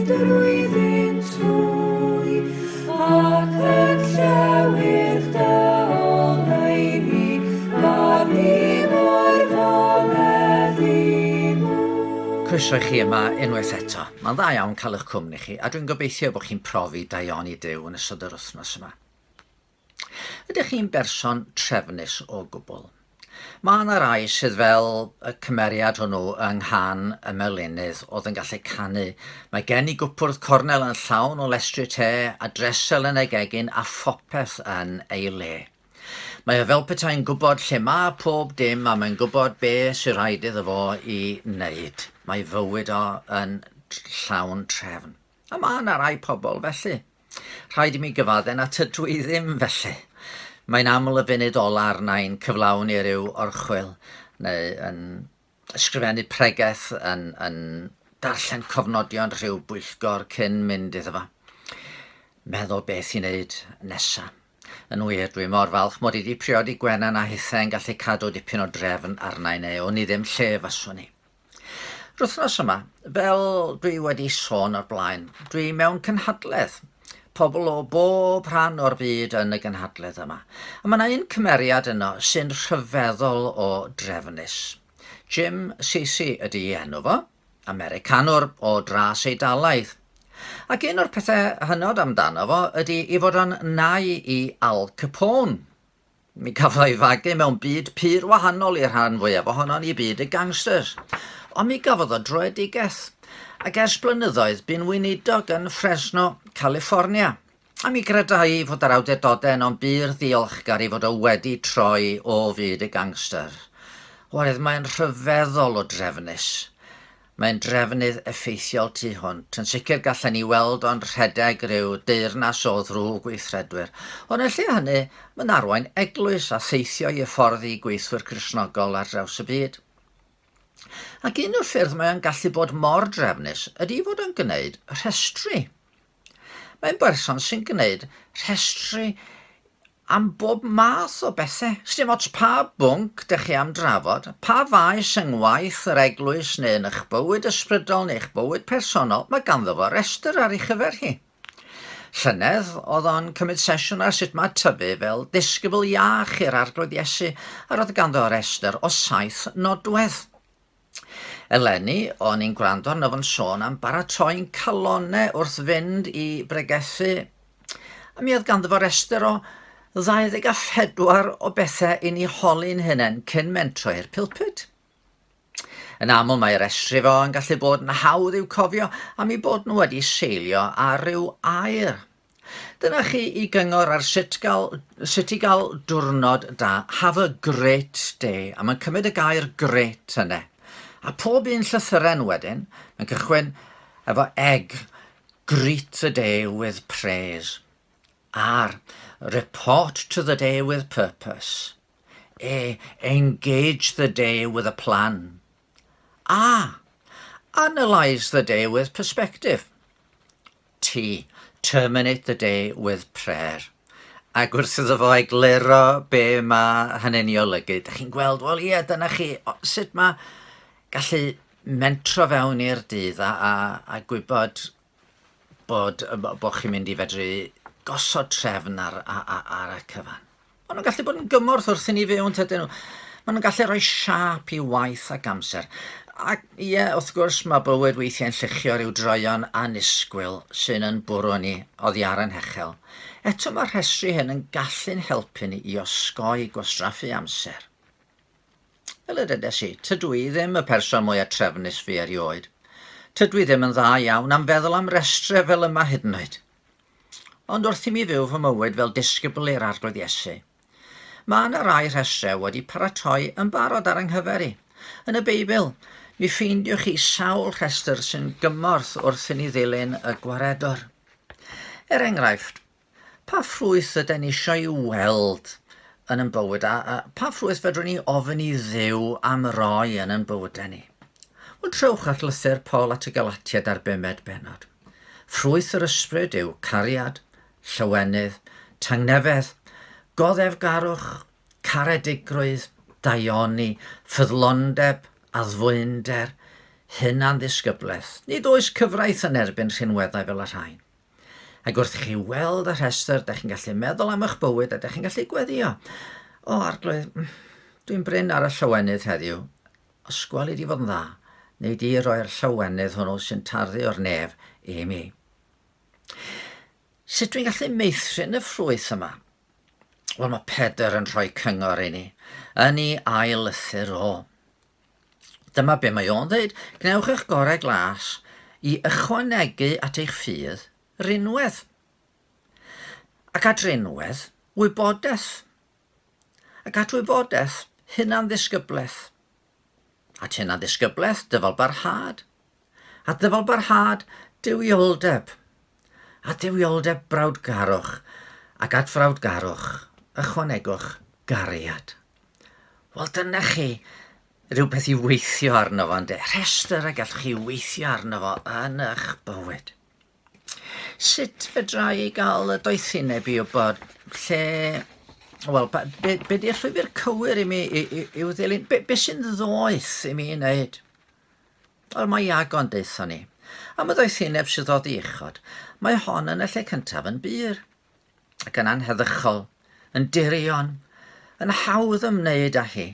drwyddynt hwy, ac yn llewyrch dy oleuni, gad dim orfoledd i mwy. Croeso i chi yma unwaith eto. Mae'n dda iawn cael eich cwmni chi, a dwi'n gobeithio bod chi'n profi daioni Duw yn ystod yr wythnos yma. Ydych chi'n berson trefnus o gwbl? Mae yna rai sydd fel y cymeriad hwnnw yng Nghan y Melinydd oedd yn gallu canu. Mae gen i gwpwrdd cornel yn llawn o lestri te a dresel yn ei gegin a phopeth yn ei le. Mae o fel petai'n gwybod lle mae pob dim a mae'n gwybod be sy'n rhaid iddo fo i wneud. Mae fywyd o yn llawn trefn. A mae yna rai pobl felly. Rhaid i mi gyfadde na tydw i ddim felly. Mae'n aml y funud ola arna i'n cyflawni rhyw orchwyl neu yn ysgrifennu pregeth, yn darllen cofnodion rhyw bwyllgor cyn mynd iddo fo. Meddwl beth i wneud nesa. Yn wir, dwi mor falch mod i 'di priodi Gwenan a hithe yn gallu cadw dipyn o drefn arna i neu wn i ddim lle faswn i. Yr wythnos yma, fel dwi wedi sôn o'r blaen, dwi mewn cynhadledd. Pobl o bob rhan o'r byd yn y gynhadledd yma. A mae yna un cymeriad yno sy'n rhyfeddol o drefnus. Jim Sisi ydy ei enw fo, Americanwr o dras Eidalaidd. Ac un o'r pethau hynod amdano fo ydy ei fod o'n nai i Al Capone. Mi gafodd ei fagu mewn byd pur wahanol i'r rhan fwyaf ohonon ni, byd y gangsters. Ond mi gafodd o dröedigaeth, ac ers blynyddoedd bu'n weinidog yn Fresno, California. A mi greda i fod yr awdurdodau yno'n bur ddiolchgar i fod o wedi troi o fyd y gangster. Oherwydd mae'n rhyfeddol o drefnus. Mae'n drefnydd effeithiol tu hwnt. Yn sicr gallen ni weld o'n rhedeg rhyw deyrnas o ddrwg weithredwyr. Ond yn lle hynny, mae'n arwain eglwys a theithio i hyfforddi gweithwyr Cristnogol ar draws y byd. Ac un o'r ffyrdd mae o'n gallu bod mor drefnus ydy fod o'n gwneud rhestri. Mae'n berson sy'n gwneud rhestri am bob math o bethau. Sdim ots pa bwnc dych chi am drafod, pa faes yng ngwaith yr eglwys neu yn eich bywyd ysbrydol neu eich bywyd personol, mae ganddo fo restr ar ei chyfer hi. Llynedd oedd o'n cymryd sesiwn ar sut mae tyfu fel disgybl iach i'r Arglwydd Iesu, a roedd ganddo restr o 7 nodwedd. Eleni, o'n i'n gwrando arno fo'n sôn am baratoi'n calonnau wrth fynd i bregethu. A mi oedd ganddo fo restr o 24 o bethau i ni holi'n hunain cyn mentro i'r pulpit. Yn aml mae restri fo yn gallu bod yn hawdd i'w cofio am eu bod nhw wedi seilio ar ryw air. Dyna chi i gyngor ar sut i gael diwrnod da. Have a great day. A mae'n cymryd y gair great yna. A pob un llythyren wedyn, mae'n cychwyn efo egg. Greet the day with praise. R. Report to the day with purpose. E. Engage the day with a plan. A. Analyse the day with perspective. T. Terminate the day with prayer. Ac wrth iddo fo egluro be mae hynny'n ei olygu, dych chi'n gweld, wel ie, dyna chi, sut mae gallu mentro fewn i'r dydd a gwybod bod chi'n mynd i fedru gosod trefn ar y cyfan. Maen nhw'n gallu bod yn gymorth wrth i ni fyw yn tydyn nhw. Maen nhw'n gallu rhoi siâp i waith ac amser. Ac ie, wrth gwrs, mae bywyd weithiau'n lluchio rhyw droeon annisgwyl sy'n yn bwrw ni oddi ar ein hechel. Eto mae'r rhestri hyn yn gallu'n helpu ni i osgoi gwastraffu amser. Fel y dwedes i, tydw i ddim y person mwyaf trefnus fi erioed. Tydw i ddim yn dda iawn am feddwl am restrau fel yma hyd yn oed. Ond wrth i mi fyw fy mywyd fel disgybl i'r Arglwydd Iesu, mae yna rai rhestrau wedi paratoi yn barod ar yng nghyfer i. Yn y Beibl, mi ffeindiwch chi sawl rhestr sy'n gymorth wrth i ni ddilyn y gwaredwr. Er enghraifft, pa ffrwyth yden ni eisiau weld yn ein bywyd a pa ffrwyth fedrwn ni ofyn i Dduw am roi yn ein bywydau ni? Wel, trowch at lythyr Paul at y Galatiaid ar 5 bennod. Ffrwyth yr ysbryd yw cariad, llawenydd, tangnefedd, goddefgarwch, caredigrwydd, daioni, ffyddlondeb, addfwynder, hunan ddisgyblaeth. Nid oes cyfraith yn erbyn rhinweddau fel y rhain. Ac wrth i chi weld y rhestr, dych chi'n gallu meddwl am eich bywyd a dych chi'n gallu gweddio. O, Arglwydd, dwi'n brin ar y llawenydd heddiw. Os gweli di fod yn dda, neu di roi'r llawenydd hwnnw sy'n tarddu o'r nef i mi. Sut dwi'n gallu meithrin y ffrwyth yma? Wel, mae Pedr yn rhoi cyngor i ni, yn ei ail lythyr o. Dyma be mae o'n dweud, gwnewch eich gorau glas i ychwanegu at eich ffydd rinwedd. Ac at rinwedd, wybodaeth. Ac at wybodaeth, hunan-ddisgyblaeth. At hunan-ddisgyblaeth, dyfalbarhad. At ddyfalbarhad, duwioldeb. At dduwioldeb, brawdgarwch. Ac at frawdgarwch, ychwanegwch gariad. Wel, dyna chi rhywbeth i weithio arno fo, ynde? Rhestr y gallwch chi weithio arno fo yn eich bywyd. Sut fedra i gael y doethineb i wybod lle... Wel, be di'r llwybr cywir i mi i'w ddilyn? Be sy'n ddoeth i mi i wneud? Wel, mae Iago'n deutha ni. Am y ddoethineb sydd oddi uchod, mae hon yn y lle cyntaf yn bur, ac yn anheddychol, yn dirion, yn hawdd ymwneud â hi,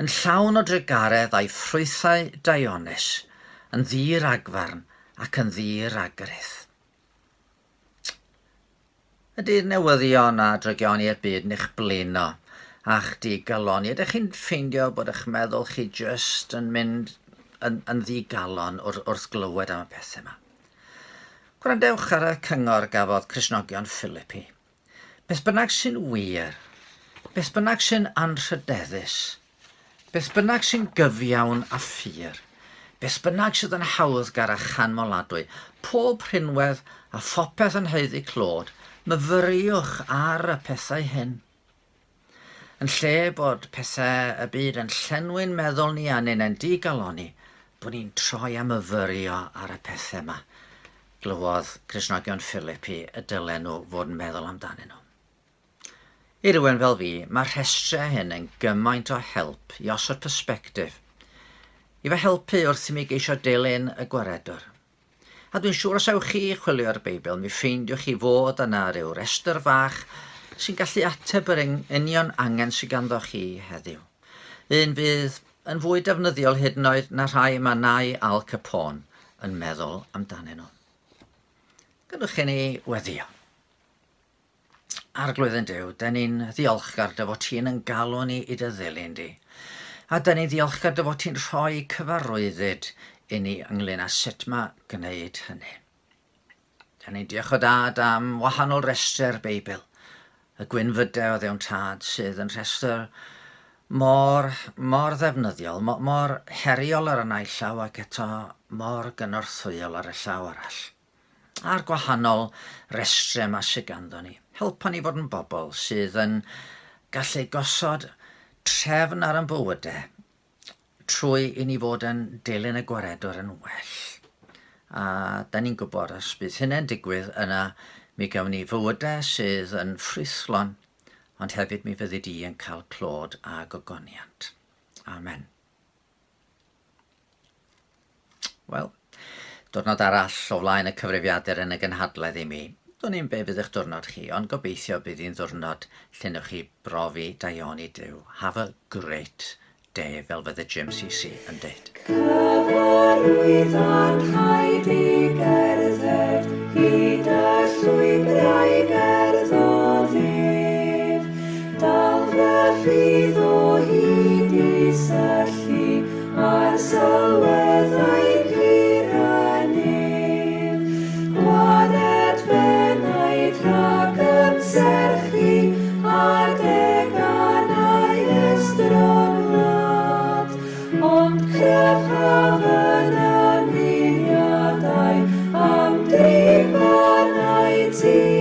yn llawn o drugaredd a'i ffrwythau daionus, yn ddi-ragfarn ac yn ddi-ragrith. Ydy'r newyddion a drygioni i'r byd yn eich blino a'ch digaloni? Ydych chi'n ffeindio bod eich meddwl chi jyst yn mynd yn ddigalon wrth glywed am y pethau yma? Gwrandewch ar y cyngor gafodd Cristnogion Philippi. Beth bynnag sy'n wir, beth bynnag sy'n anrhydeddus, beth bynnag sy'n gyfiawn a phur, beth bynnag sydd yn hawddgar a chanmoladwy, pob rhinwedd a phopeth yn haeddu clod, myfyriwch ar y pethau hyn. Yn lle bod pethau y byd yn llenwi'n meddwl ni a ni'n digaloni, bod ni'n troi a myfyrio ar y pethau yma. Glywodd Cristnogion Philippi y dylen nhw fod yn meddwl amdanyn nhw. I rywun fel fi, mae'r rhestrau hyn yn gymaint o help i osod persbectif, i fy helpu wrth i mi geisio dilyn y gwaredwr. A dwi'n siŵr os ewch chi chwilio'r Beibl, mi ffeindiwch chi fod yna ryw restr fach sy'n gallu ateb yr union angen sydd ganddo chi heddiw. Un fydd yn fwy defnyddiol hyd yn oed na rhai mae nai Al Capone yn meddwl amdanyn nhw. Gadwch i ni weddio. Arglwydd yn Duw, da ni'n ddiolchgar dy fod ti'n yn galw ni i dy ddilyn di. A da ni'n ddiolchgar dy fod ti'n rhoi cyfarwyddyd i ni ynglyn â sut mae gwneud hynny. Da ni'n diolch o Dad am wahanol restrau'r Beibl. Y gwynfydau o ddewn Tad sydd yn rhestr mor ddefnyddiol, mor heriol ar y naill llaw ac eto mor gynorthwyol ar y llaw arall. A'r gwahanol restrau yma sydd ganddo ni. Helpa ni fod yn bobl sydd yn gallu gosod trefn ar ein bywydau trwy i ni fod yn dilyn y gwaredwr yn well. A da ni'n gwybod os bydd hynny'n digwydd yna mi gawn ni fywydau sydd yn ffrwythlon, ond hefyd mi fyddi di yn cael clod a gogoniant. Amen. Wel, diwrnod arall o flaen y cyfrifiadur yn y gynhadledd i mi. Dwn i'm be fydd eich diwrnod chi, ond gobeithio bydd hi'n ddiwrnod lle newch chi brofi daioni Duw. Have a great day, fel fydde Jim CC yn deud. Cyfarwydd a'n rhaid i gerdded hyd y llwybrau gerddodd ef. Dal fy ffydd o hyd i syllu ar sylweddau pur y nef. Gwared f'enaid rhag ymserchu ar deganau estron wlad, ond cryfhaf yn ymuniadau am drigfanau ti.